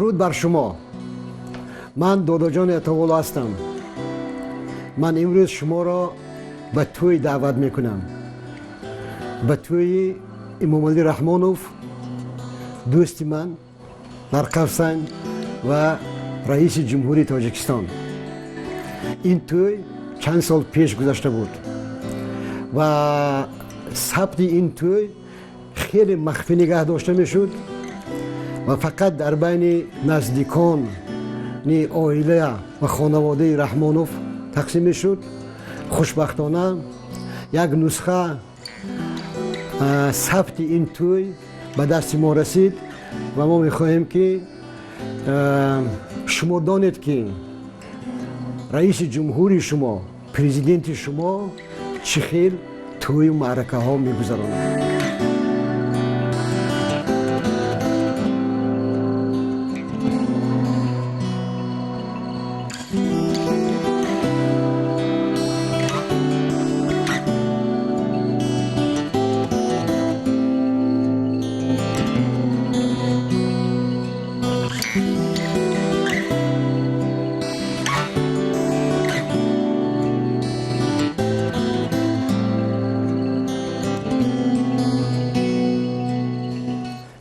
Дуруд бар шумо. Ман Додоҷони Атовулло ҳастам. Ман имрӯз шуморо ба тӯй даъват мекунам. Ба тӯи Имомалӣ Раҳмонов, дӯсти ман дар Қафсан ва раиси ҷумҳурии Тоҷикистон. Ин тӯй чанд сол пеш гузашта буд ва сабти ин тӯй хеле махфӣ нигаҳ дошта мешуд ва фақат дар байни наздикони оила ва хонаводаи Раҳмонов тақсим мешуд. Хушбахтона як нусха сабти ин тӯй ба дасти мо расид ва мо мехоҳем, ки шумо донед, ки раиси ҷумҳури шумо, президенти шумо чӣ хел тӯю маъракаҳо мегузаронад.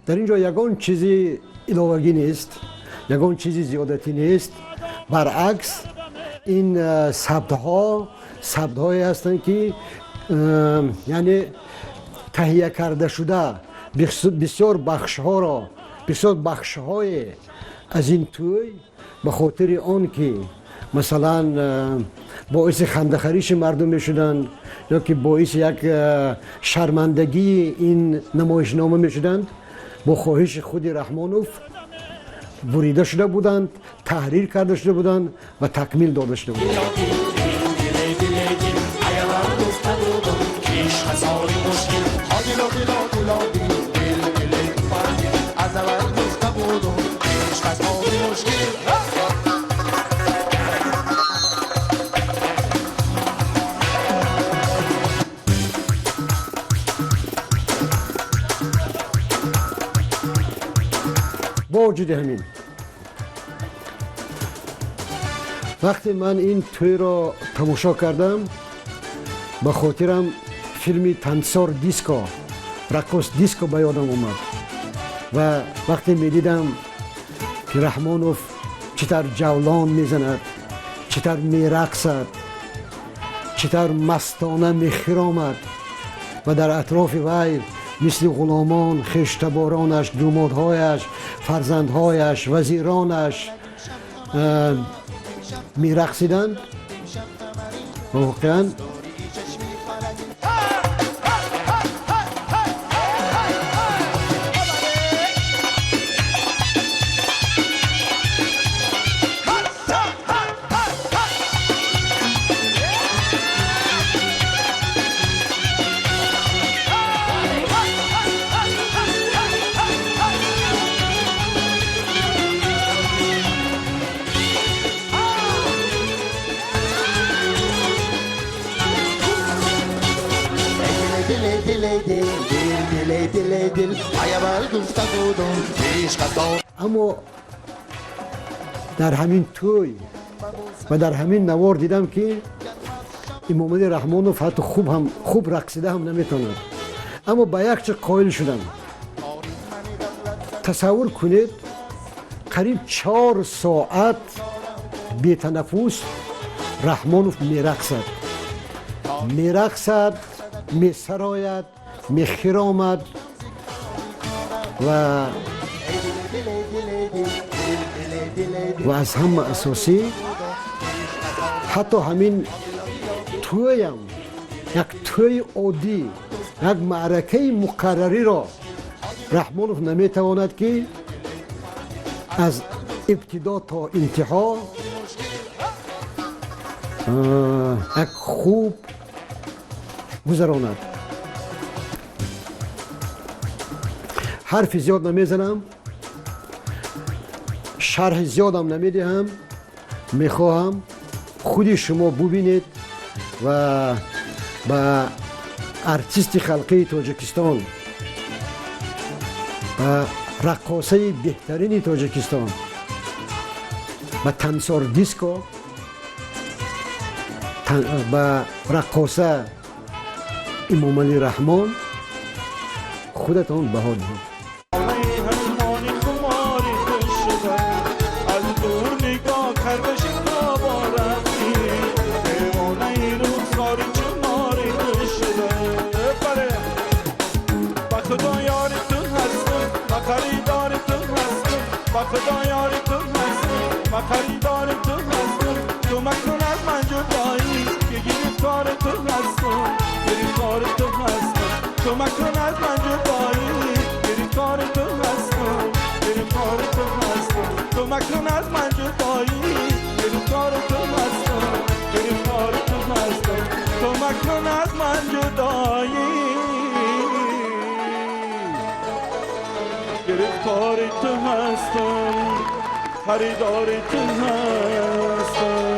Дар ин ҷо ягон чизи иловагӣ нест, ягон чизи зиёдатӣ нест. Баръакс, ин сабтҳо сабтҳое ҳастанд, ки яъне таҳия карда шуда. Бисёр бахшҳоро, бисёр бахшҳое аз ин тӯй ба хотири он ки, масалан, боиси хандахариши мардум мешуданд ё ки боиси як шармандагии ин намоишнома мешуданд, бо хоҳиши худи Раҳмонов бурида шуда буданд, таҳрир карда шуда буданд ва такмил дода шуда буданд. Бо вуҷуди ҳамин, вақте ман ин тӯйро тамошо кардам, ба хотирам филми «Танцор диско», «Раққос диско» ба ёдам омад. Ва вақте медидам, ки Раҳмонов чӣ тавр ҷавлон мезанад, чӣ тавр мерақсад, чӣ тавр мастона мехиромад ва дар атрофи вай мисли ғуломон хештаборонаш, думодҳояш, фарзандҳояш, вазиронаш мерақсиданд, воқеан аммо дар ҳамин тӯй ва дар ҳамин навор дидам, ки Имомалӣ Раҳмонов ҳатто хуб ҳам, хуб рақсида ҳам наметавонад. Аммо ба як чиз қоил шудам. Тасаввур кунед, қариб 4 соат бетанаффус Раҳмонов мерақсад, мерақсад, месарояд, мехиромад ва аз ҳама асосӣ, ҳатто ҳамин тӯям, як тӯи оддӣ, як маъракаи муқаррариро Раҳмонов наметавонад, ки аз ибтидо то интиҳо як хуб гузаронад. Ҳарфи зиёд намезанам, шарҳи зиёдам намедиҳам. Мехоҳам худи шумо бубинед ва ба артисти халқии Тоҷикистон, ба раққосаи беҳтарини Тоҷикистон. Ба Тансор Диско, ба раққоса Имомалӣ Раҳмон худатон баҳо диҳед. خریدار تو هستم.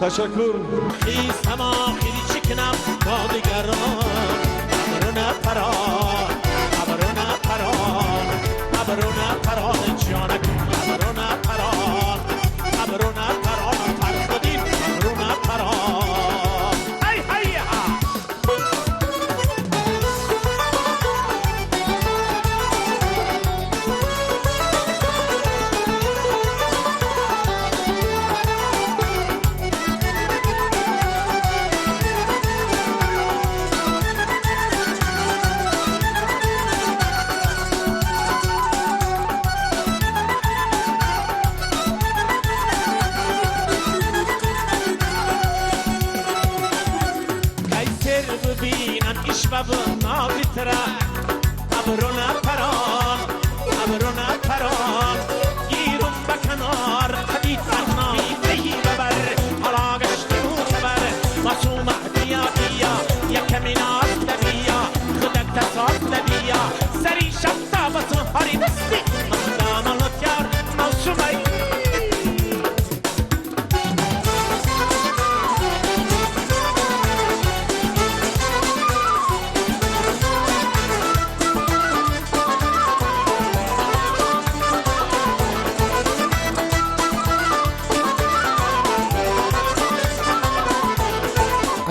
تشکر. خیستم آخری چکنم با دیگران، ابرو نپران، ابرو نپران، ابرو نپران جانک، ابرو نپران، ابرو نپران فرخودین، ابرو نپران. ای هی ها.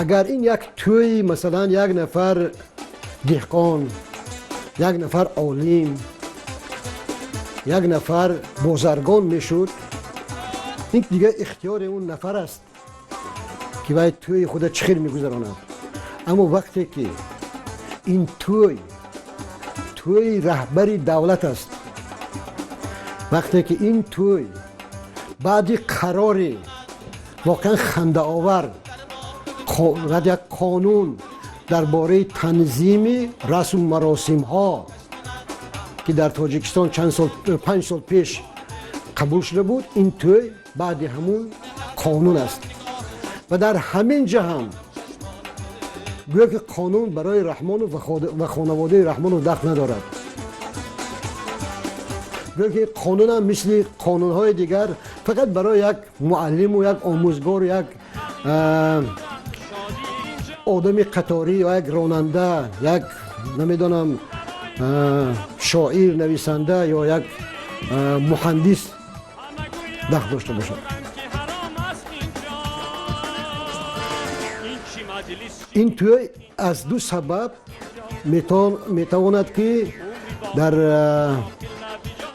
Агар ин як тӯй, масалан, як нафар деҳқон, як нафар олим, як нафар бозаргон мешуд, ин дигар ихтиёри он нафар аст ки вай тӯйи худа чӣ хел мегузаронад. Аммо вақте ки ин тӯй тӯйи раҳбари давлат аст, вақте ки ин тӯй баъди қарори воқеан хандаовар, як қонун дар бораи танзими расму маросимҳо, ки дар Тоҷикистон чанд сол, 5 сол пеш қабул шуда буд, ин тӯй баъди ҳамун қонун аст. Ва дар ҳамин ҷа ҳам гӯё ки қонун барои Раҳмонов ва хонаводаи Раҳмонов дахл надорад. Гӯё ки қонун ҳам мисли қонунҳои дигар фақат барои як муаллиму як омӯзгору як одами қаторӣ ё як ронанда, як намедонам шоир, нависанда ё як муҳандис дахл дошта бошад. Ин тӯй аз ду сабаб метавонад ки дар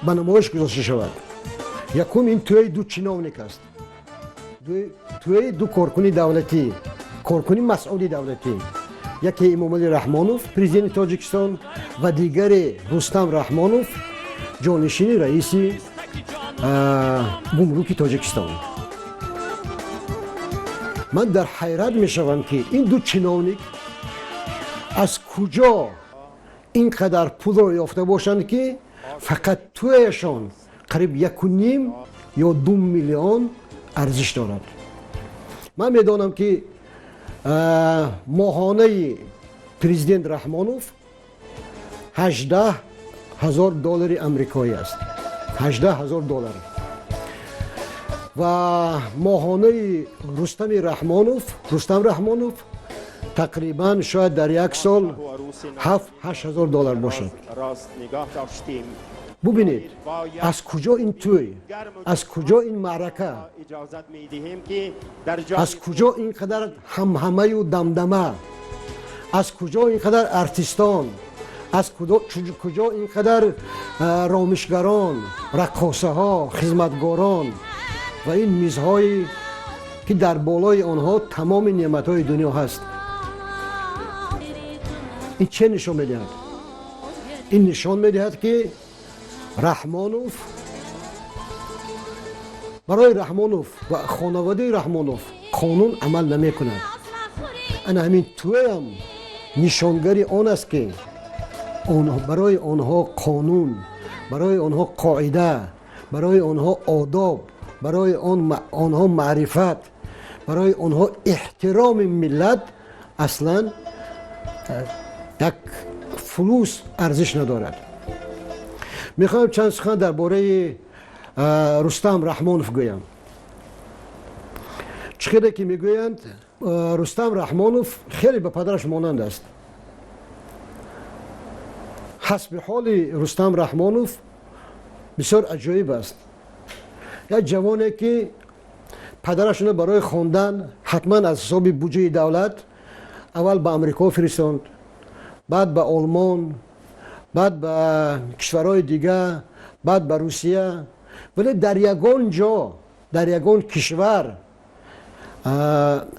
ба намоиш гузошта шавад. Якум, ин тӯи ду чиновник аст, тӯи ду коркуни давлатӣ, коркуни масъули давлатӣ, яке Имомалӣ Раҳмонов, президенти Тоҷикистон, ва дигаре Рустам Раҳмонов, ҷонишини раиси гумруки Тоҷикистон. Ман дар ҳайрат мешавам, ки ин ду чиновник аз куҷо ин қадар пулро ёфта бошанд, ки фақат тӯяшон қариб 1.5 ё 2 миллион арзиш дорад. Ман медонам, ки моҳонаи президент Раҳмонов 18,000 доллари амрикоӣ аст, 18,000 доллар, ва моҳонаи Рустами Раҳмонов, Рустам Раҳмонов тақрибан шояд дар як сол 7-8 ҳазор доллар бошад. Бубинед, аз куҷо ин тӯй, аз куҷо ин маърака, аз куҷо ин қадар ҳамҳамаю дамдама, аз куҷо ин қадар артистон, аз куҷо ин қадар ромишгарон, раққосаҳо, хизматгорон ва ин мизҳое, ки дар болои онҳо тамоми неъматҳои дунё ҳаст. Ин че нишон медиҳад? Ин нишон медиҳад, ки Раҳмонов, барои Раҳмонов ва хонаводаи Раҳмонов қонун амал намекунад. Ана ҳамин тӯям нишонгари он аст, ки барои онҳо қонун, барои онҳо қоида, барои онҳо одоб, барои онҳо маърифат, барои онҳо эҳтироми миллат аслан як фулус арзиш надорад. Мехоҳам чанд сухан дар бораи Рустам Раҳмонов гӯям. Чӣ хеле ки мегӯянд, Рустам Раҳмонов хеле ба падараш монанд аст. Ҳасби ҳоли Рустам Раҳмонов бисёр аҷоиб аст. Як ҷавоне, ки падарашона барои хондан ҳатман аз ҳисоби буҷаи давлат аввал ба Амрико фиристонд, баъд ба Олмон, баъд ба кишварҳои дига, баъд ба Русия, вале дар ягон ҷо, дар ягон кишвар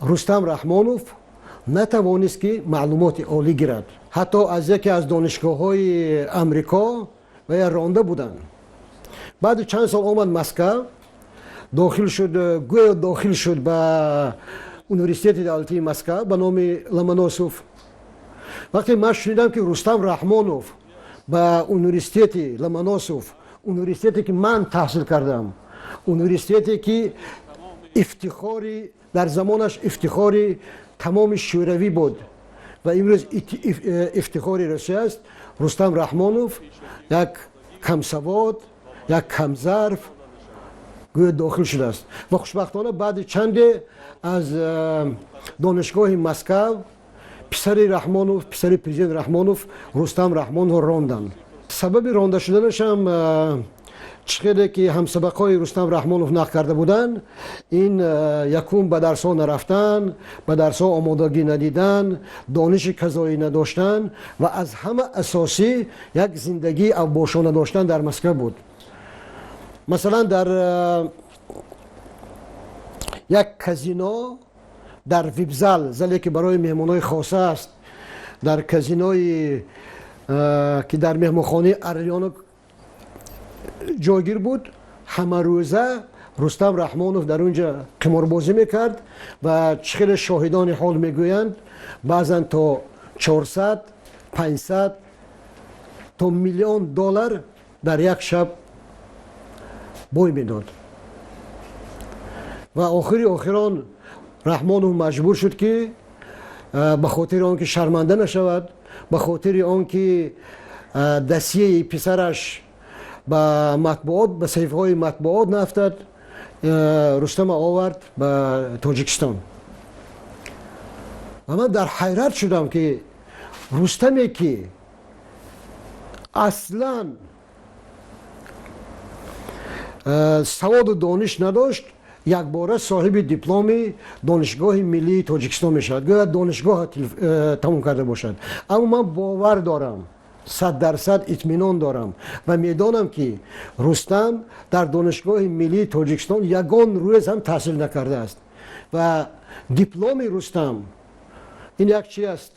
Рустам Раҳмонов натавонист, ки маълумоти олӣ гирад. Ҳатто аз яке аз донишгоҳҳои Амрико вая ронда буданд. Баъди чанд сол омад Москав, дохил шуд, гӯё дохил шуд ба Университети давлатии Москав ба номи Ломоносов. Вақте ман шунидам, ки Рустам Раҳмонов ба университети Ломоносов, университете, ки ман таҳсил кардам, университете, ки ифтихори дар замонаш ифтихори тамоми Шӯравӣ буд ва имрӯз ифтихори Русия аст, Рустам Раҳмонов, як камсавод, як камзарф, гӯё дохил шудааст. Ва хушбахтона баъди чанде аз донишгоҳи Москав писари Раҳмонов, писари президент Раҳмонов, Рустам Раҳмоновро ронданд. Сабаби ронда шуданашам, чӣ хеле ки ҳамсабақҳои Рустам Раҳмонов нақл карда буданд, ин якум ба дарсҳо нарафтан, ба дарсҳо омодагӣ надидан, дониши казоӣ надоштан ва аз ҳама асосӣ як зиндагии авбошона доштан дар Москва буд. Масалан, дар як казино, дар вип-зал, зале, ки барои меҳмонҳои хоса аст, дар казинои, ки дар меҳмонхонаи Орлёнок ҷойгир буд, ҳамарӯза Рустам Раҳмонов дар он ҷа қиморбозӣ мекард ва чӣ хеле шоҳидони ҳол мегӯянд, баъзан то 400, 500, то миллион доллар дар як шаб бой медод. Ва охири охирон Раҳмонов маҷбур шуд, ки ба хотири он ки шарманда нашавад, ба хотири он ки досьеи писараш ба матбуот, ба саҳифаҳои матбуот наафтад, Рустама овард ба Тоҷикистон. Ва ман дар ҳайрат шудам, ки Рустаме, ки аслан саводу дониш надошт, якбора соҳиби дипломи Донишгоҳи миллии Тоҷикистон мешавад, гӯяд донишгоҳ тамом карда бошад. Аммо ман бовар дорам, 100% итминон дорам ва медонам, ки Рустам дар Донишгоҳи миллии Тоҷикистон ягон рӯз ҳам таҳсил накардааст. Ва дипломи Рустам ин як чи аст?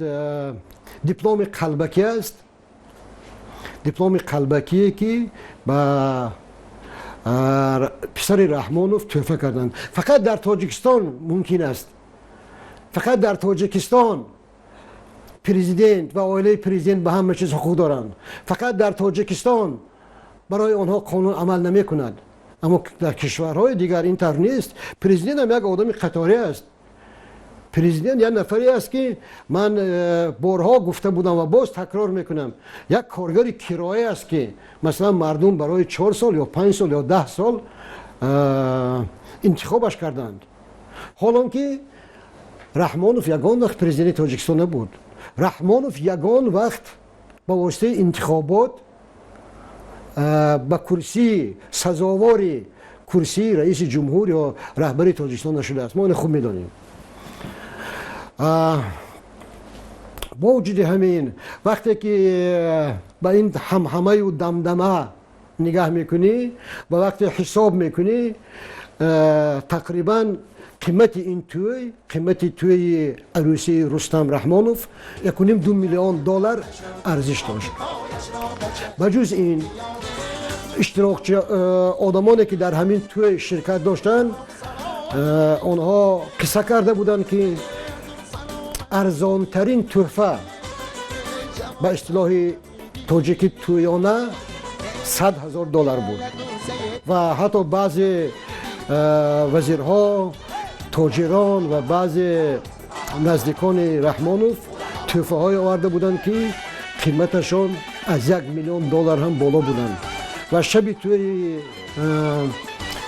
Дипломи қалбакӣ аст, дипломи қалбакие, ки ба писари Раҳмонов тӯҳфа карданд. Фақат дар Тоҷикистон мумкин аст, фақат дар Тоҷикистон президент ва оилаи президент ба ҳама чиз ҳуқуқ доранд, фақат дар Тоҷикистон барои онҳо қонун амал намекунад. Аммо дар кишварҳои дигар ин тавр нест. Президентам як одами қаторӣ аст. Президент як нафаре аст, ки ман борҳо гуфта будам ва боз такрор мекунам, як коргари кироя аст, ки масалан мардум барои 4 сол ё 5 сол ё 10 сол интихобаш карданд. Ҳолон ки Раҳмонов ягон вақт президенти Тоҷикистон набуд. Раҳмонов ягон вақт ба воситаи интихобот Ба курсии сазовори курсии раиси ҷумҳур ё раҳбари Тоҷикистон нашудааст. Мо ина хуб медонем. Бо вуҷуди ҳамин, вақте ки ба ин ҳамҳамаю дамдама нигаҳ мекунӣ ва вақте ҳисоб мекунӣ, тақрибан қимати ин тӯй, қимати тӯйи арӯсии Рустам Раҳмонов 1,5-2 миллион доллар арзиш дошт. Ба ҷуз ин, иштирокчи одамоне, ки дар ҳамин тӯй ширкат доштанд, онҳо қисса карда буданд, ки арзонтарин тӯҳфа, ба истилоҳи тоҷики тӯёна, 100 000 доллар буд ва ҳатто баъзе вазирҳо, тоҷирон ва баъзе наздикони Раҳмонов тӯҳфаҳое оварда буданд, ки қиматашон аз 1 миллион доллар ҳам боло буданд. Ва шаби тӯи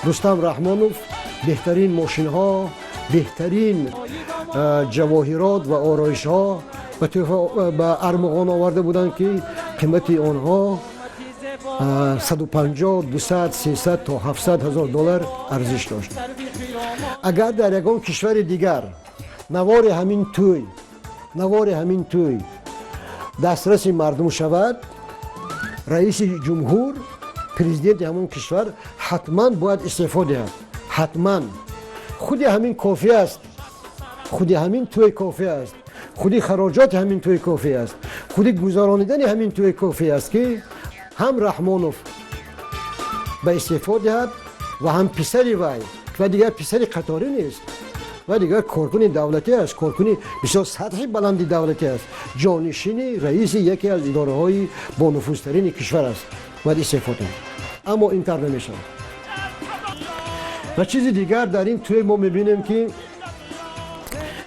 Рустам Раҳмонов беҳтарин мошинҳо, беҳтарин ҷавоҳирот ва ороишҳо ба армуғон оварда буданд, ки қимати онҳо 150, 200, 300 то 700 000 доллар арзиш дошт. Агар дар ягон кишвари дигар навори ҳамин тӯй дастраси мардум шавад, раиси ҷумҳур, президенти ҳамон кишвар ҳатман бояд истеъфо диҳад, ҳатман. Худи ҳамин кофӣ аст, худи ҳамин тӯй кофӣ аст, худи хароҷоти ҳамин тӯй кофӣ аст, худи гузаронидани ҳамин тӯй кофӣ аст, ки ҳам Раҳмонов ба истеъфо диҳад ва ҳам писари вай. Ва дигар писари қаторӣ нест ва дигар коркуни давлатӣ аст, коркуни бисёр сатҳи баланди давлатӣ аст, ҷонишини раиси яке аз идораҳои бонуфузтарини кишвар аст, бояд истеъфо диҳад, аммо ин тавр намешавад. Ва чизи дигар, дар ин тӯй мо мебинем, ки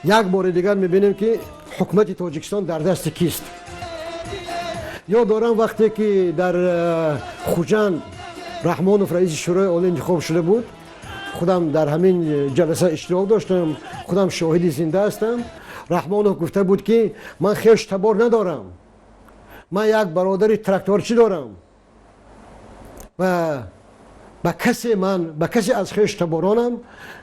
як бори дигар мебинем, ки ҳукумати Тоҷикистон дар дасти кист. Ёд дорам, вақте ки дар Хуҷанд Раҳмонов раиси Шӯрои Олӣ интихоб шуда буд, худам дар ҳамин ҷаласа иштирок доштам, худам шоҳиди зинда ҳастам. Раҳмонов гуфта буд, ки ман хеш табор надорам, ман як бародари тракторчӣ дорам ва ба касе ман ба касе аз хеш таборонам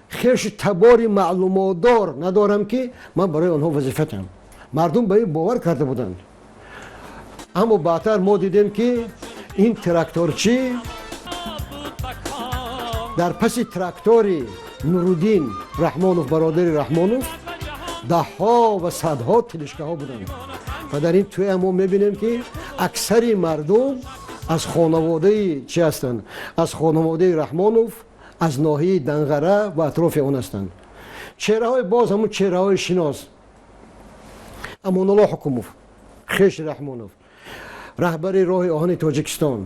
хеши табори маълумотдор надорам, ки ман барои онҳо вазифа диҳам. Мардум ба ин бовар карда буданд, аммо баъдтар мо дидем, ки ин тракторчӣ дар паси трактори Нуруддин Раҳмонов, бародари Раҳмонов, даҳҳо ва садҳо тележкаҳо буданд. Ва дар ин тӯя мо мебинем, ки аксари мардум аз хонаводаи чӣ ҳастанд? Аз хонаводаи Раҳмонов, аз ноҳияи Данғара ва атрофи он ҳастанд. Чеҳраҳои боз ҳамун чеҳраҳои шинос: Амонулло Ҳукумов, хеши Раҳмонов, раҳбари роҳи оҳани Тоҷикистон,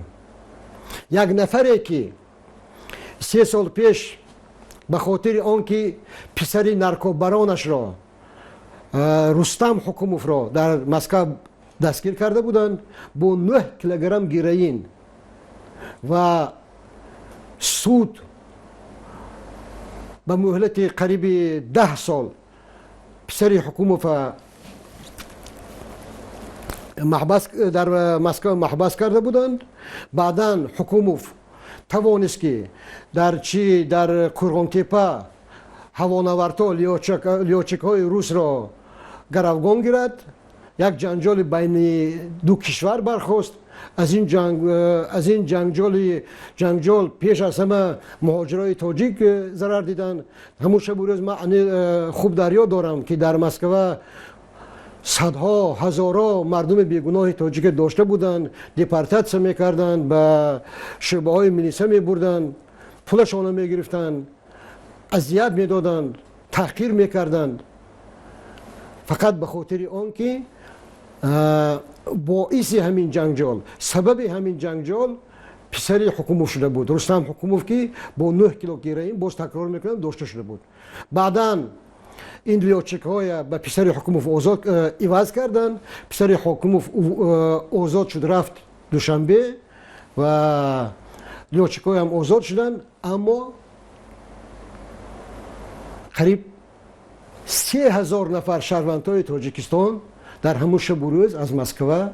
як нафаре, ки 3 сол пеш ба хотири он ки писари наркобаронашро, Рустам Ҳукумовро, дар Москав дастгир карда буданд бо 9 килограмм героин ва суд ба муҳлати қариби 10 сол писари Ҳукумова маҳбас, дар Москва маҳбас карда буданд. Баъдан Ҳукумов тавонист, ки дар чи дар Қурғонтепа ҳавонавардҳо, лётчикҳои русро гаравгон гирад. Як ҷанҷоли байни ду кишвар бархост. Аз ин ҷанҷол пеш аз ҳама муҳоҷирои тоҷик зарар диданд. Ҳамун шабу рӯз ман хуб дар ёд дорам, ки дар Москва садҳо, ҳазорҳо мардуми бегуноҳи тоҷике дошта буданд, депортатсия мекарданд, ба шӯъбаҳои милиса мебурданд, пулашонро мегирифтанд, азият медоданд, таҳқир мекарданд, фақат ба хотири он ки боиси ҳамин ҷанҷол, сабаби ҳамин ҷанҷол писари Ҳукумов шуда буд, Рустам Ҳукумов, ки бо 9 кило героин, боз такрор мекунам, дошта шуда буд. Баъдан ин лётчикҳоя ба писари Ҳукумов озод иваз карданд. Писари Ҳукумов озод шуд, рафт Душанбе ва лётчикҳоям озод шуданд, аммо қариб 3000 нафар шаҳрвандҳои Тоҷикистон дар ҳамун шабу рӯз аз Москва,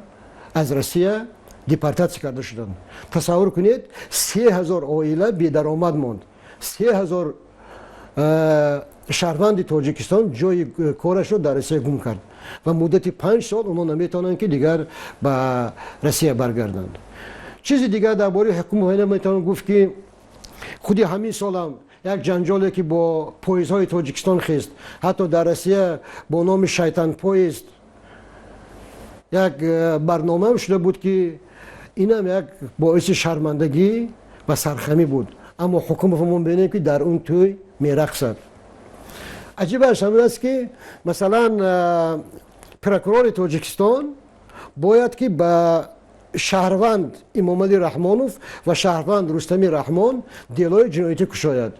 аз Россия. Депортатсия карда шуданд. Тасаввур кунед, 3000 оила бедаромад монд, 3000 шаҳрванди Тоҷикистон ҷои корашро дар Россия гум кард ва муддати 5 сол онҳо наметавонанд, ки дигар ба Россия баргарданд. Чизи дигар дар бораи ҳукумат метавон гуфт, ки худи ҳамин солам як ҷанҷоле, ки бо поездҳои Тоҷикистон хест, ҳатто дар Россия бо номи «Шайтан поезд» як барномаам шуда буд, ки инам як боиси шармандагӣ ва сархамӣ буд. Аммо ҳукумат мо бинем, ки дар он тӯй мерақсад. Аҷибаш ҳамин аст, ки масалан прокурори Тоҷикистон бояд ки ба шаҳрванд Имомалӣ Раҳмонов ва шаҳрванд Рустами Раҳмон делои ҷиноятӣ кушояд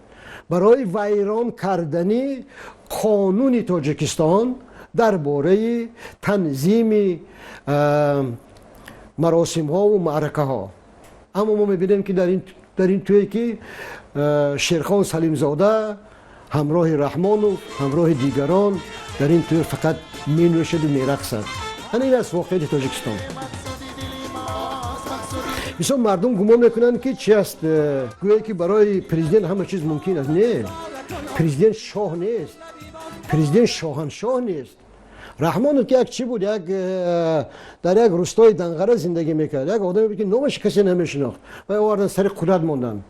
барои вайрон кардани қонуни Тоҷикистон дар бораи танзими маросимҳову маъракаҳо. Аммо мо мебинем, ки дар ин тӯе, ки Шерхон Салимзода ҳамроҳи Раҳмонов, ҳамроҳи дигарон дар ин тӯй фақат менӯшаду мерақсад. Ана ин аст воқеияти Тоҷикистон. Бисёр мардум гумон мекунанд, ки чи аст, гӯе ки барои президент ҳама чиз мумкин аст. Не, президент шоҳ нест, президент шоҳаншоҳ нест. Раҳмонов ки як чӣ буд, як дар як рустои Данғара зиндагӣ мекард, як одаме буд, ки номаш касе намешинохт ва овардан, сари қудрат монданд.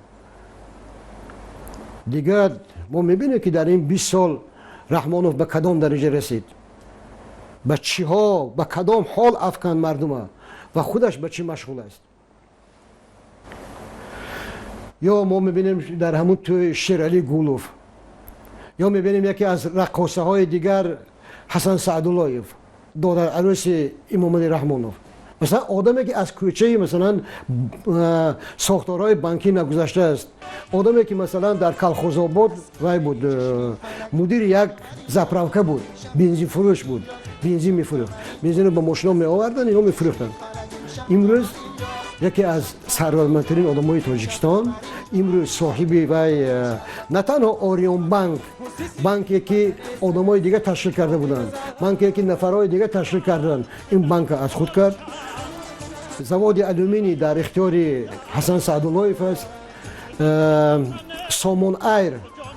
Дигар мо мебинем, ки дар ин 20 сол Раҳмонов ба кадом дараҷа расид, ба чиҳо, ба кадом ҳол афканд мардума ва худаш ба чӣ машғул аст. Ё мо мебинем дар ҳамун тӯй Шералӣ Гулов, ё мебинем яке аз раққосаҳои дигар, Ҳасан Саъдуллоев, додар арӯси Имомалӣ Раҳмонов. Масалан, одаме, ки аз кӯчаи, масалан, сохторҳои банкӣ нагузаштааст, одаме, ки, масалан, дар Калхозобод вай буд, мудири як заправка буд, бензинфурӯш буд, бензин мефурӯхт, бензинро ба мошино меоварданд, ино мефурӯхтанд. Имрӯз яке аз сарватмандтарин одамои Тоҷикистон, имрӯз соҳиби вай на танҳо Орионбанк, банке ки одамои дигар ташкил карда буданд, банке ки нафарҳои дигар ташкил карданд, ин банка аз худ кард. Заводи алюминий дар ихтиёри Ҳасан Саъдуллоев аст. Сомон Айр,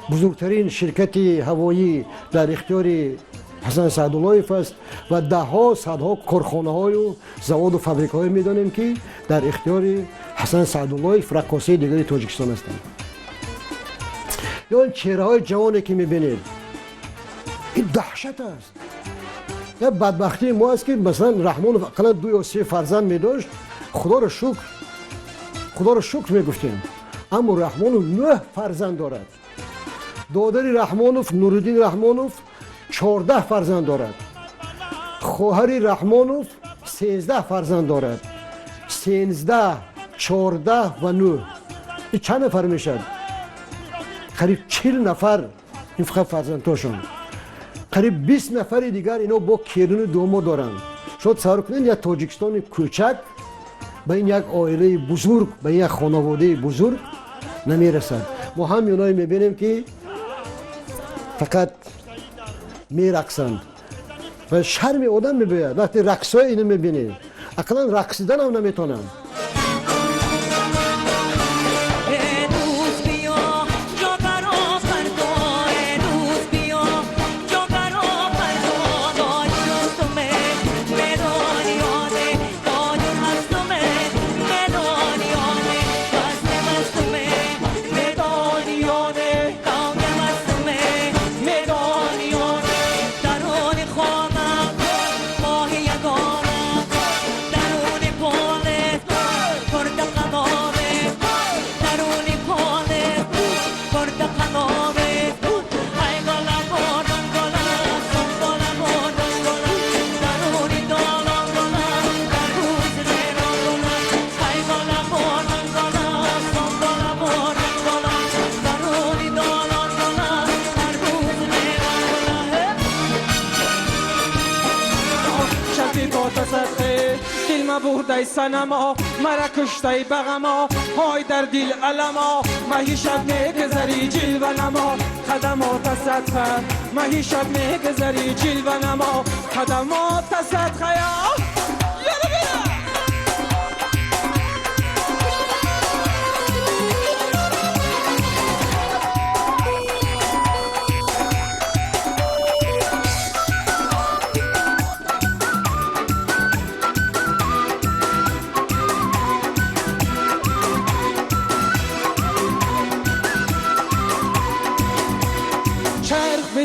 бузургтарин ширкати ҳавоӣ, дар ихтиёри Ҳасан Саъдуллоев аст ва даҳҳо, садҳо корхонаҳою заводу фабрикаҳое медонем, ки дар ихтиёри Ҳасан Саъдуллоев, раққосаи дигари Тоҷикистон ҳастанд. Ё ин чеҳраҳои ҷавоне, ки мебинед, ин даҳшат аст. Як бадбахтии мо аст, ки масалан Раҳмонов ақаллан ду ё се фарзанд медошт, худоро шукр, худоро шукр мегуфтем. Аммо Раҳмонов нӯҳ фарзанд дорад. Додари Раҳмонов, Нуриддин Раҳмонов, 14 фарзанд дорад. Хоҳари Раҳмонов 13 фарзанд дорад. 13, 14 ва нӯҳ, ин чанд нафар мешавад? Қариб 40 нафар. Ин фақат фарзандҳошон. Қариб 20 нафари дигар ино бо келину домод доранд. Шумо тасаввур кунед, як Тоҷикистони кӯчак ба ин як оилаи бузург, ба ин як хонаводаи бузург намерасад. Мо ҳам оное мебинем, ки фақат мерақсанд ва шарми одам мебояд, вақте рақсҳои ино мебинем, ақаллан рақсиданам наметонанд. دوست بیا جا برا فردا، دوست بیا جا برا فردا. داجستمه مدالیانه، داجون هستمه مدالیانه، بسته بستمه مدالیانه، کانگ بستمه مدالیانه. درون خانم ماه یگانم، درون پاله کرد قنامه، درون پاله کرد قنامه. ای گلا باران گلا گلا باران گلا، درون دالان گلا در روز ریران گلا. ای گلا باران گلا گلا باران گلا، درون دالان گلا در روز ریران گلا. شبی با تصدقه دل مبردی سنما، مرا کشتی بغما، های در دل الما. مهی شب میگذری جلوه نما، خدمات صدقه. مهی شب میگذری جلوه نما، خدمات صدقه. یالا بیا.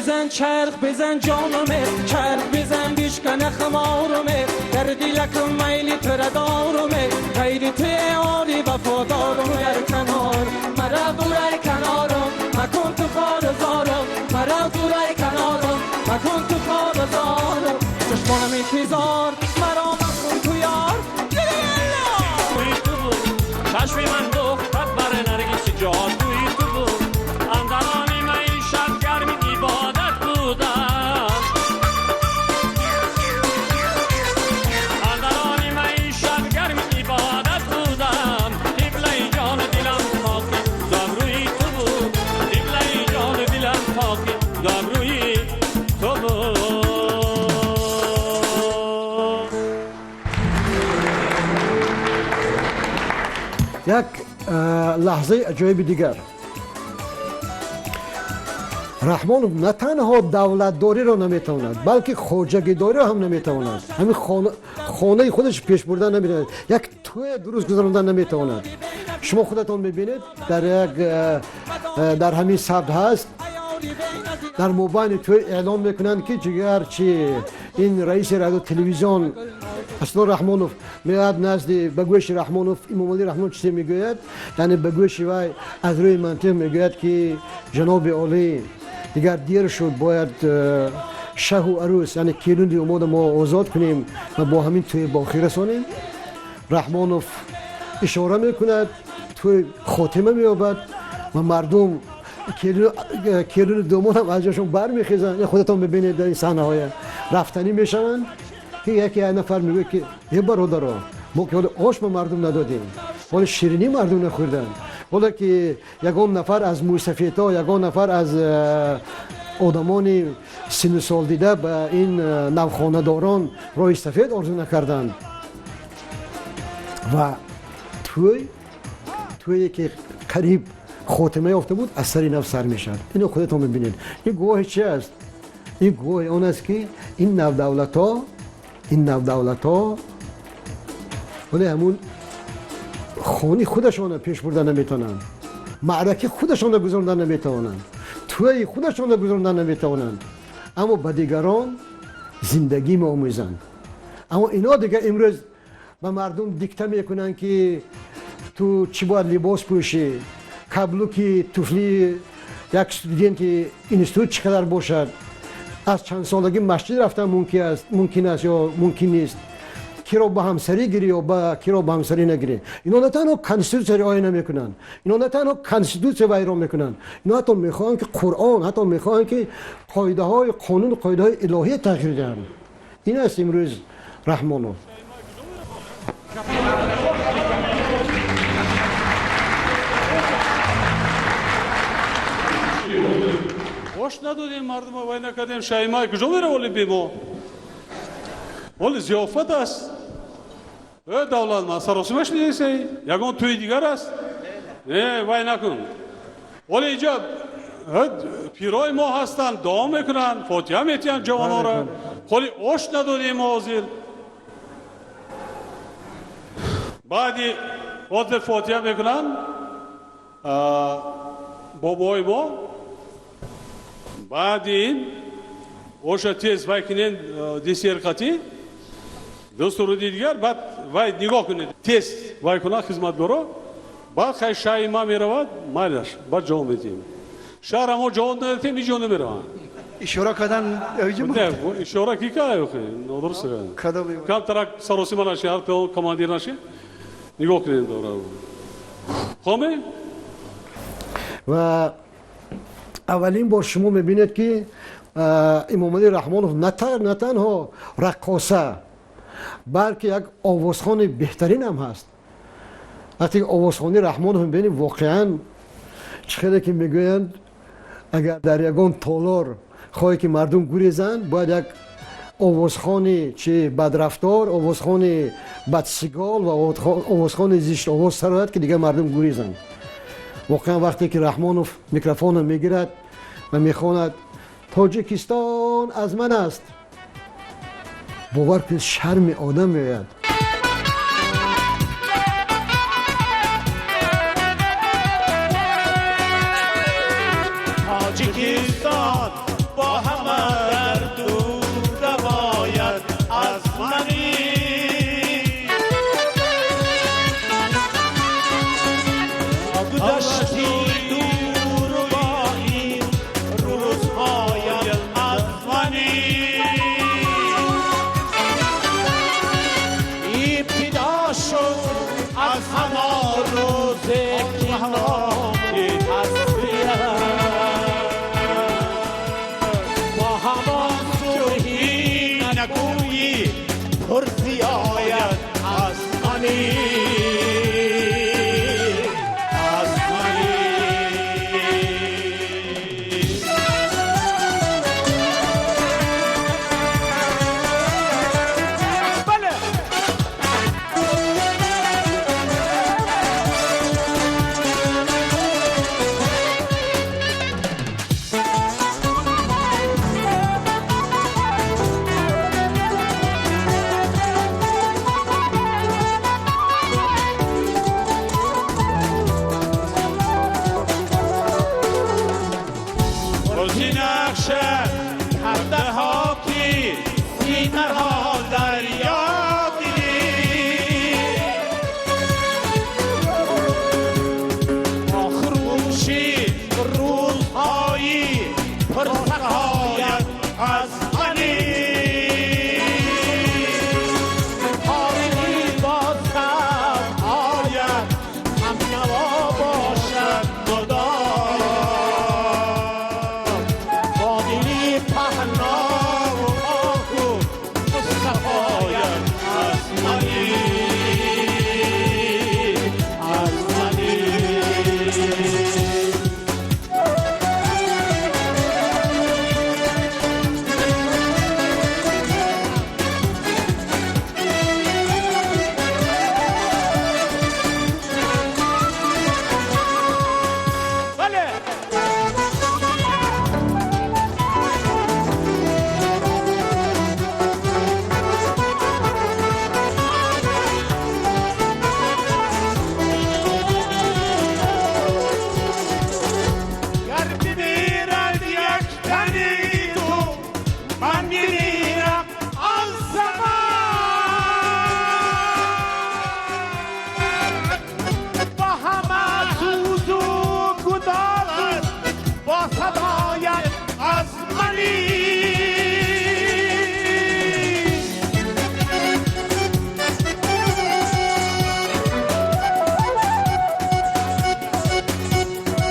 بزن چرخ بزن جانم چرخ بزن بیشکن خمارم در دلک میل تو را دارم غیر تو آری وفادارم در کنار مرا دورای کنارم مکن تو خار زارم مرا دورای کنارم مکن تو خار زارم چشمانم انتظار مرا مکن تو یار. چشم من دختر بر نرگس جادوی تو بود اندران معیشت گرمی عبادت بودم اندران معیشت گرمی عبادت بودم قبله جان دلم خاکی دبروی تو بود قبله جان دلم خاکی دبروی تو بود. Як лаҳзаи аҷоиби дигар. Раҳмонов на танҳо давлатдориро наметавонад, балки хоҷагидориро ҳам наметавонад. Ҳамин хонаи худаш пеш бурдан наметавонад, як тӯя дуруст гузарондан наметавонад. Шумо худатон мебинед, дар ҳамин сабт ҳаст, дар мобайни тӯй эълон мекунанд, ки ҷигарчи ин раиси радио телевизион Асло Раҳмонов меояд назди ба гӯши Раҳмонов, Имомалӣ Раҳмонов чизе мегӯяд, яъне ба гӯши вай аз рӯи мантиқ мегӯяд, ки ҷаноби олӣ, дигар дер шуд, бояд шаҳу арӯс, яъне келуни умода мо озод кунем ва бо ҳамин тӯй ба охир расонем. Раҳмонов ишора мекунад, тӯй хотима меёбад ва мардум келуни домодам аз ҷошон бармехезанд. Худатон мебинед, дар ин саҳнаҳоя рафтанӣ мешаванд, ки яке як нафар мегӯяд, ки е бародаро, мо ки ҳоло ош ба мардум надодем, ҳоло ширинӣ мардум нахӯрданд, ҳоло ки ягон нафар аз мӯйсафедҳо, ягон нафар аз одамони сину сол дида ба ин навхонадорон роҳи сафед орзу накарданд. Ва тӯе ки қариб хотима ёфта буд, аз сари нав сар мешавад. Ино худатон мебинед. Ин гувоҳи чи аст? Ин гувоҳи он аст, ки ин навдавлатҳо вале ҳамун хони худашонро пеш бурда наметавонанд, маъраки худашонро гузаронда наметавонанд, тӯи худашонро гузаронда наметавонанд, аммо ба дигарон зиндагӣ меомӯзанд. Аммо ино дигар имрӯз ба мардум дикта мекунанд, ки ту чӣ бояд либос пӯшӣ, каблуки туфли як студенти институт чӣ қадар бошад, аз чанд солагӣ масҷид рафтан мумкин аст ё мумкин нест, киро ба ҳамсарӣ гирӣ ё киро ба ҳамсарӣ нагирӣ. Ино на танҳо конститутсия риоя намекунанд, ино на танҳо конститутсия вайрон мекунанд, ино ҳатто мехоҳанд, ки Қуръон, ҳатто мехоҳанд, ки қоидаҳои қонуну қоидаҳои илоҳия тағйир диҳанд. Ин аст имрӯз Раҳмонов. Ош надодем мардума, вай накардем, шаймай куҷо мерав оли бемо? Оли зиёфат аст. Э давлат, ман саросимаш несей, ягон тӯи дигар аст? Не, вай накун. Оли инҷа пирои мо ҳастанд, дуо мекунанд, фотиҳа метиҳанд ҷавонора. Холи ош надодем мо ҳозир. Баъди ҳозир фотиҳа мекунанд бобои мо. Баъди ин оша тез вай кунен десерқатӣ, ду суруди дигар, баъд вай нигоҳ кунед, тез вай кунад хизматгоро, баъд хай шаҳи ма меравад, майлаш, баъд ҷавоб медиҳем. Шаҳра мо ҷавоб надодем, ҳеҷ ҷо намераванд. Ишора кардан ишора ки кард? Нодуруст. Камтарак саросима наши, ҳар командир наши, нигоҳ кунем дора. Хоме? Ва аввалин бор шумо мебинед, ки Имомалӣ Раҳмонов на танҳо раққоса, балки як овозхони беҳтарин ҳам ҳаст. Вақте ки овозхони Раҳмонов мебинем, воқеан чӣ хеле ки мегӯянд, агар дар ягон толор хоҳе ки мардум гурезанд, бояд як овозхони чи бадрафтор, овозхони бадсигол ва овозхони зиштовоз сарояд, ки дигар мардум гурезанд. Воқеан вақте ки Раҳмонов микрофонро мегирад ва мехонад Тоҷикистон аз ман аст, бовар кунед, шарми одам меояд. Тоҷикистон با همه درد و دوایت از منی. گذشتی دور با این روزهایم از منی. ابتدا شد از همان روز که با همان صبحی نگویی پرسی آید از منی، از منی. بله. روزی نقشه پرده ها کی سینه ها دریا دیدی، با خروشی روزهایی پر سقایت از منی. حالی با آید هم نوا باشد مدام، با دلی پهنا و پاک و مصطفایت از منی، از منی. بله. گر بمیرد یک تنی تو من میمیرم آن زمان، با همه سوز و گدازت با صدایت از منی.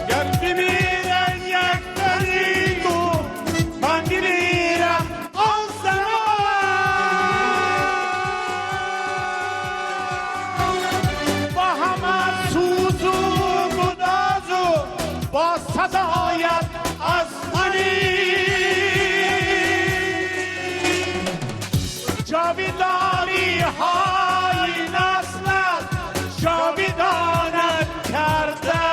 گر بمیرد یک تنی تو من میمیرم آن زمان، با همه سوز و گداز و با صدایت از منی. جاویدانی های نسلت جاویدانت کردن،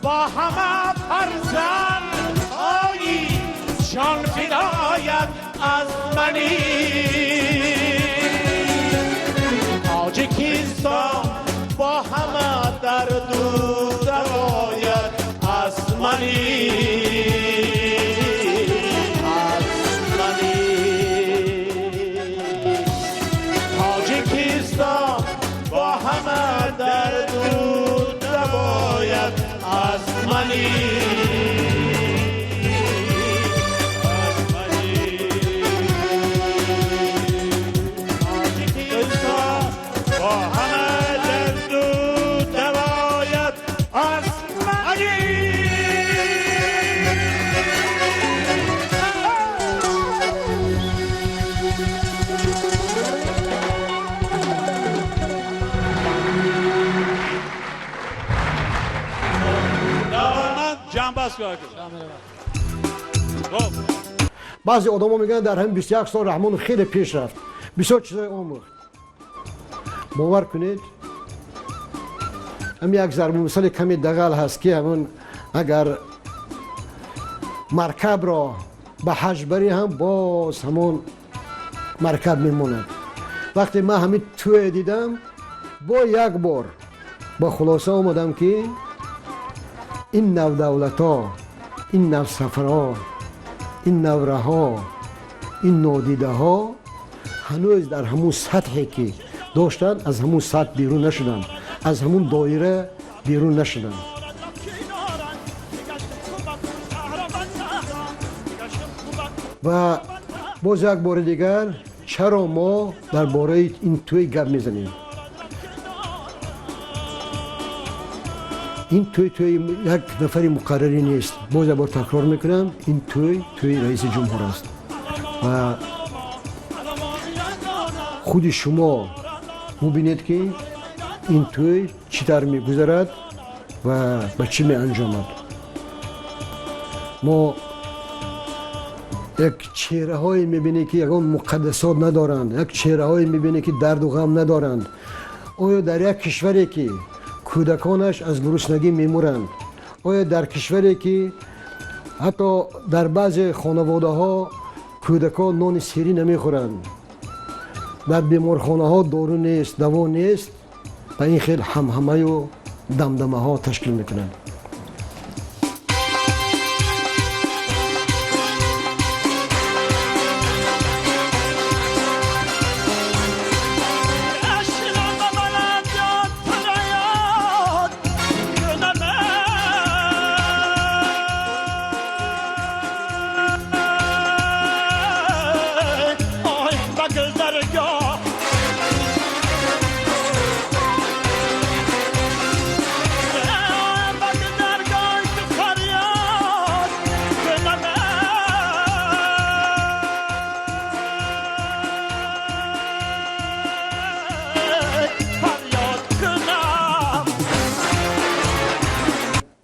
با همه فرزند هایی جان فدایت از منی. تاجیکستان با همه درد و دوایت از منی، از منی. تاجیکستان با همه درد و دوایت از منی، از منی. تاجیکستان با همه درد و دوایت از منی. Давлатманд ҷамъбаст кунад. Хоб. Баъзе одамо мегӯянд дар ҳамин 21 сол Раҳмонов хеле пеш рафт, бисёр чизҳое омӯхт. Бовар кунед, ҳам як зарбулмисоли каме дағал ҳаст, ки ҳамон агар маркабро ба ҳаҷ барӣ ҳам боз ҳамон маркаб мемонад. Вақте ман ҳамин тӯе дидам, бо як бор ба хулоса омадам, ки ин навдавлатҳо Ин навсафарҳо, ин навраҳо, ин нодидаҳо ҳанӯз дар ҳамун сатҳе ки доштанд, аз ҳамун сатҳ берун нашуданд, аз ҳамун доира берун нашуданд. Ва боз як бори дигар, чаро мо дар бораи ин тӯй гап мезанем? Ин тӯй тӯи як нафари муқаррарӣ нест. Боз як бор такрор мекунам, ин тӯй тӯи раиси ҷумҳур аст ва худи шумо мубинед, ки ин тӯй чӣ тавр мегузарад ва ба чӣ меанҷомад. Мо як чеҳраҳое мебинем, ки ягон муқаддасот надоранд, як чеҳраҳое мебинем, ки дарду ғам надоранд. Оё дар як кишваре, ки кӯдаконаш аз гуруснагӣ мемуранд, оё дар кишваре, ки ҳатто дар баъзе хонаводаҳо кӯдакон нони серӣ намехӯранд, дар беморхонаҳо дору нест, даво нест, ба ин хел ҳамҳамаю дамдамаҳо ташкил мекунанд?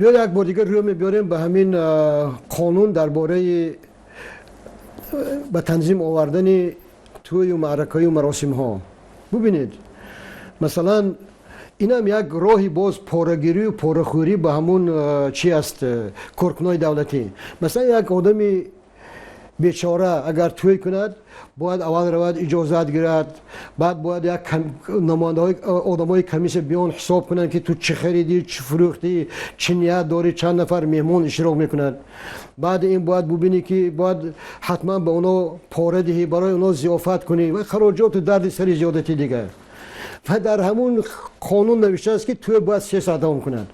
Биёд, як бор дигар рӯ мебиёрем ба ҳамин қонун дар бораи ба танзим овардани тӯю маъракаю маросимҳо. Бубинед, масалан, инам як роҳи боз порагирию порахӯрӣ ба ҳамун чи аст, коркунои давлатӣ. Масалан, як одами бечора агар тӯй кунад, бояд аввал равад иҷозат гирад, баъд бояд як намояндаҳои одамои комиссия биён ҳисоб кунанд, ки ту чӣ харидӣ, чӣ фурӯхтӣ, чӣ ният дорӣ, чанд нафар меҳмон иштирок мекунад. Баъди ин бояд бубинӣ, ки бояд ҳатман ба оно пора диҳӣ, барои оно зиёфат кунӣ ва хароҷоту дарди сари зиёдати дигар. Ва дар ҳамун қонун навиштааст, ки тӯй бояд 3 соат давом кунад.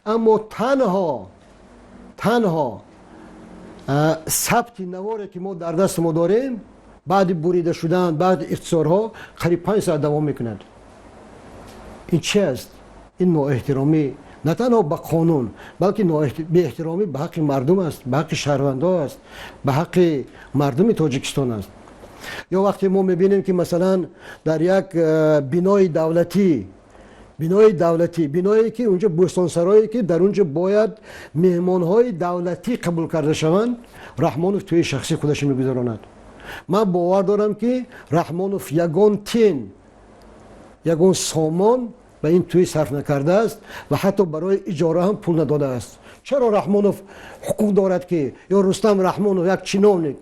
Аммо танҳо сабти наворе, ки мо дар дасти мо дорем, баъди бурида шудан, баъди ихтисорҳо қариб 5 соат давом мекунад. Ин чи аст? Ин ноэҳтиромӣ на танҳо ба қонун, балки беэҳтиромӣ ба ҳаққи мардум аст, ба ҳаққи шаҳрвандо аст, ба ҳаққи мардуми Тоҷикистон аст. Ё вақте мо мебинем, ки масалан дар як бинои давлатӣ, бинои давлатӣ, биное, ки унҷо бӯстонсарое, ки дар унҷо бояд меҳмонҳои давлатӣ қабул карда шаванд, Раҳмонов тӯи шахсии худашро мегузаронад. Ман бовар дорам, ки Раҳмонов ягон тин, ягон сомон ба ин тӯй сарф накардааст ва ҳатто барои иҷора ҳам пул надодааст. Чаро Раҳмонов ҳуқуқ дорад, ки ё Рустам Раҳмонов, як чиновник,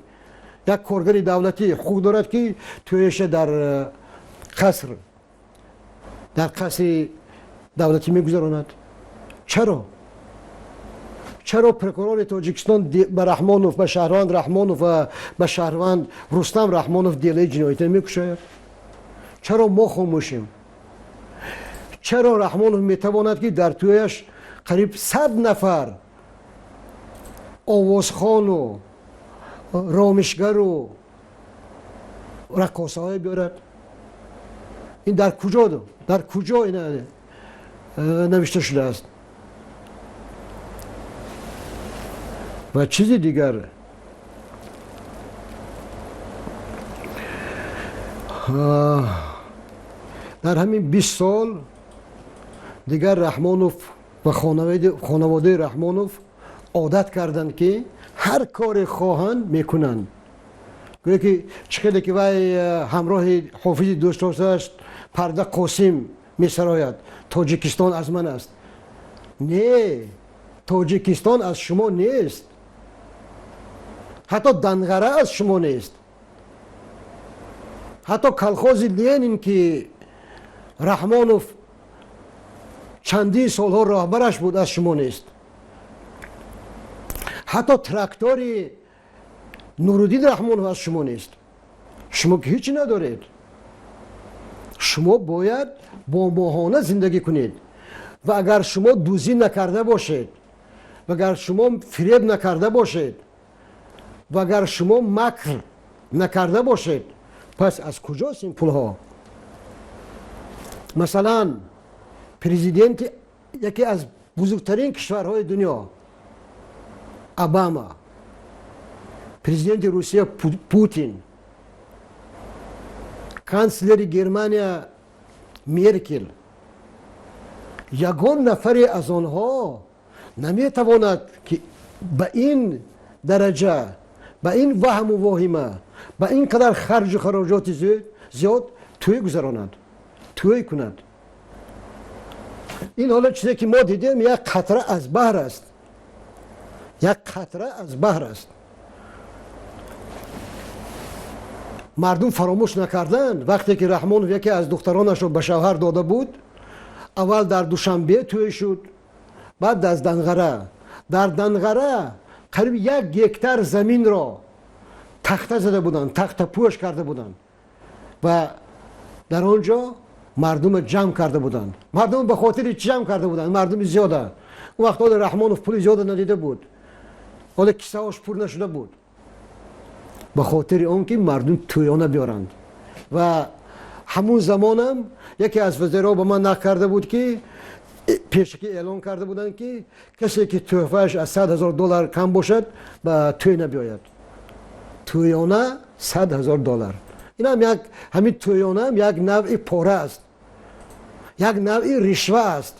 як коргари давлатӣ, ҳуқуқ дорад, ки тӯяша дар қаср, дар қасри давлатӣ мегузаронад? Чаро? Чаро прокурори Тоҷикистон ба Раҳмонов, ба шаҳрванд Раҳмонов ва ба шаҳрванд Рустам Раҳмонов делаи ҷиноятӣ мекушояд? Чаро мо хомӯшем? Чаро Раҳмонов метавонад, ки дар тӯяш қариб 100 нафар овозхону ромишгару раққосаҳое биёрад? Ин дар куҷо, дар куҷо ин навишта шудааст? Ва чизи дигар, дар ҳамин 20 сол дигар Раҳмонов ва хонаводаи Раҳмонов одат карданд, ки ҳар коре хоҳанд мекунанд. Гӯё ки чӣ хеле ки вай ҳамроҳи ҳофизи дӯстдоштааш Парда Қосим месарояд: «Тоҷикистон аз ман аст». Не, Тоҷикистон аз шумо нест, ҳатто Данғара аз шумо нест, ҳатто колхози Ленин, ки Раҳмонов чандин солҳо роҳбараш буд, аз шумо нест. Ҳатто трактори Нуруддин Раҳмонов аз шумо нест. Шумо ки ҳеҷ надоред. Шумо бояд бо моҳона зиндагӣ кунед. Ва агар шумо дуздӣ накарда бошед, ва агар шумо фиреб накарда бошед, ва агар шумо макр накарда бошед, пас аз куҷост ин пулҳо? Масалан, президенти яке аз бузургтарин кишварҳои дунё Обама, президенти Русия Путин, канцлери Германия Меркел, ягон нафаре аз онҳо наметавонад, ки ба ин дараҷа, ба ин ваҳму воҳима, ба ин қадар харҷу хароҷоти зиёд тӯй гузаронад, тӯй кунад. Ин ҳоло чизе ки мо дидем, як қатра аз баҳр аст, як қатра аз баҳр аст. Мардум фаромӯш накарданд, вақте ки Раҳмонов яке аз духтаронашро ба шавҳар дода буд, аввал дар Душанбе тӯй шуд, баъд аз Данғара. Дар Данғара қариб 1 гектар заминро тахта зада буданд, тахтапӯш карда буданд ва дар он ҷо мардумро ҷамъ карда буданд. Мардум ба хотири чӣ ҷамъ карда буданд? Мардуми зиёда. Он вақт ҳоло Раҳмонов пули зиёда надида буд, ҳоло кисаҳош пур нашуда буд. Ба хотири он ки мардум тӯёна биёранд. Ва ҳамун замонам яке аз вазирҳо ба ман нақл карда буд, ки пешакӣ эълон карда буданд, ки касе ки тӯҳфааш аз 100 000 доллар кам бошад, ба тӯй набиёяд. Тӯёна 100 000 доллар. Инам як ҳамин тӯёнаам як навъи пора аст, як навъи ришва аст.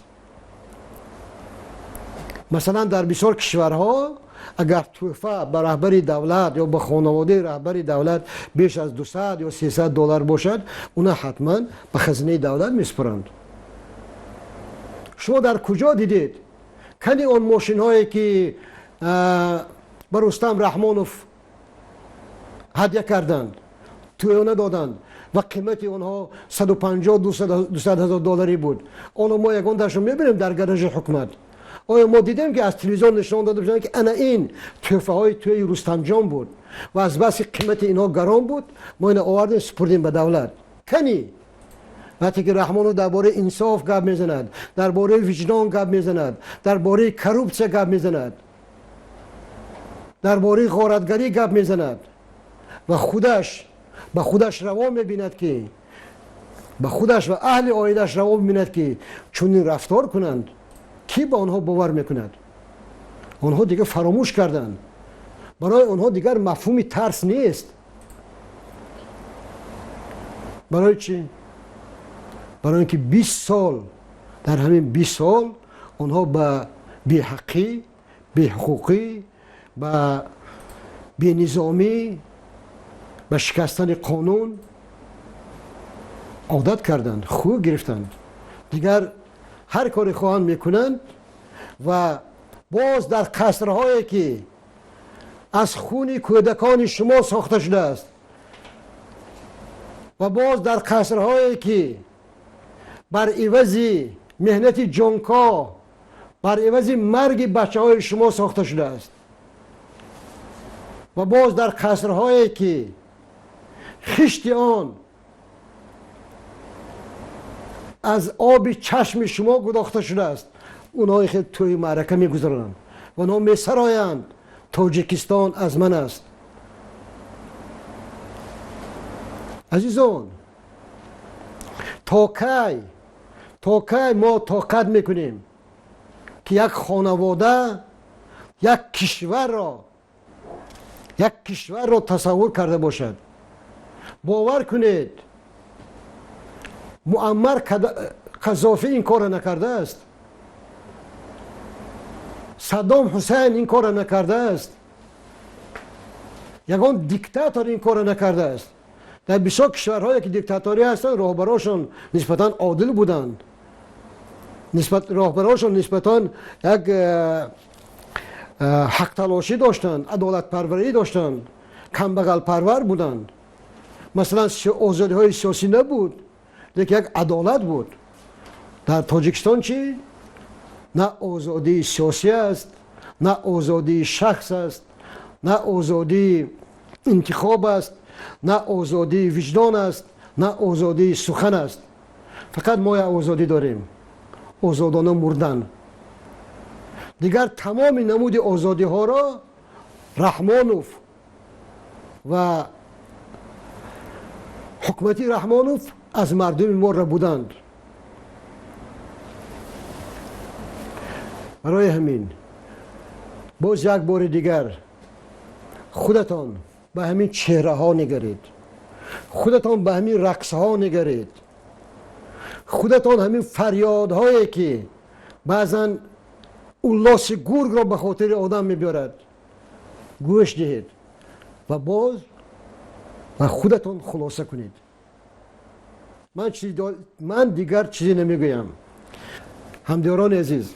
Масалан, дар бисёр кишварҳо агар тӯҳфа ба раҳбари давлат ё ба хонаводаи раҳбари давлат беш аз 200 ё 300 доллар бошад, уна ҳатман ба хазинаи давлат месупоранд. Шумо дар куҷо дидед кани он мошинҳое ки ба Рустам Раҳмонов ҳадя карданд, тӯёна доданд ва қимати онҳо 150 200 ҳазор долларӣ буд? Ҳоло мо ягон дашро мебинем дар гаражи ҳукумат? Оё мо дидем, ки аз телевизион нишон дода бошанд, ки ана ин тӯҳфаҳои тӯи Рустамҷон буд ва аз баси қимати инҳо гарон буд, мо ина овардем, супурдем ба давлат? Кани вақте ки Раҳмонов дар бораи инсоф гап мезанад, дар бораи виҷдон гап мезанад, дар бораи коррупсия гап мезанад, дар бораи ғоратгарӣ гап мезанад ва худаш ба худаш раво мебинад, ки ба худаш ва аҳли оилааш раво мебинад, ки чунин рафтор кунанд, кӣ ба онҳо бовар мекунад? Онҳо дигар фаромӯш карданд. Барои онҳо дигар мафҳуми тарс нест. Барои чӣ? Барои ин ки 20 сол, дар ҳамин 20 сол онҳо ба беҳаққӣ, беҳуқуқӣ, ба бенизомӣ, ба шикастани қонун одат карданд, хӯ гирифтанд. Дигар ҳар коре хоҳанд мекунанд. Ва боз дар қасрҳое ки аз хуни кӯдакони шумо сохта шудааст, ва боз дар қасрҳое ки бар ивази меҳнати ҷонко, бар ивази марги бачаҳои шумо сохта шудааст, ва боз дар қасрҳое ки хишти он аз оби чашми шумо гудохта шудааст, онҳое хел тӯи маърака мегузаронанд ва онҳо месароянд: Тоҷикистон аз ман аст. Азизон, то кай мо тоқат мекунем, ки як хонавода як кишварро тасаввур карда бошад? Бовар кунед, Муаммар Қаззофӣ ин корро накардааст, Саддом Ҳусайн ин корро накардааст, ягон диктатор ин корро накардааст. Дар бисёр кишварҳое ки диктаторӣ ҳастанд, роҳбарошон нисбатан одил буданд, роҳбарошон нисбатан як ҳақталошӣ доштанд, адолатпарварӣ доштанд, камбағалпарвар буданд. Масалан, озодиҳои сиёсӣ набуд, лекин як адолат буд. Дар Тоҷикистон чӣ? На озодии сиёсӣ аст, На озодии шахс аст, на озодии интихоб аст, на озодии виҷдон аст, на озодии сухан аст. Фақат мо як озодӣ дорем: озодона мурдан. Дигар тамоми намуди озодиҳоро Раҳмонов ва ҳукумати Раҳмонов аз мардуми мо рабуданд. Барои ҳамин боз як бори дигар худатон ба ҳамин чеҳраҳо нигаред, худатон ба ҳамин рақсҳо нигаред, худатон ҳамин фарёдҳое ки баъзан уллоси гургро ба хотири одам мебиёрад гӯш диҳед ва боз ва худатон хулоса кунед. Ман дигар чизе намегӯям. Ҳамдиёрони азиз,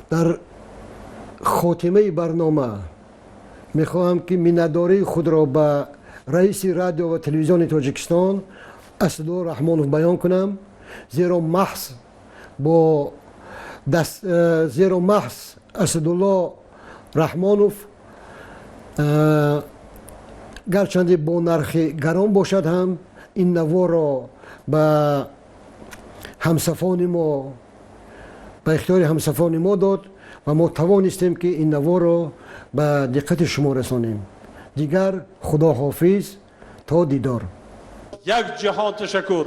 дар хотимаи барнома мехоҳам ки миннатдории худро ба раиси радио ва телевизиони Тоҷикистон Асадулло Раҳмонов баён кунам, зеро маҳз бо зеро маҳз Асадулло Раҳмонов гарчанде бо нархи гарон бошад ҳам ин наворро ба ҳамсафони мо, ба ихтиёри ҳамсафони мо дод ва мо тавонистем ки ин наворро ба диққати шумо расонем. Дигар худо ҳофиз, то дидор. Як ҷаҳон ташаккур.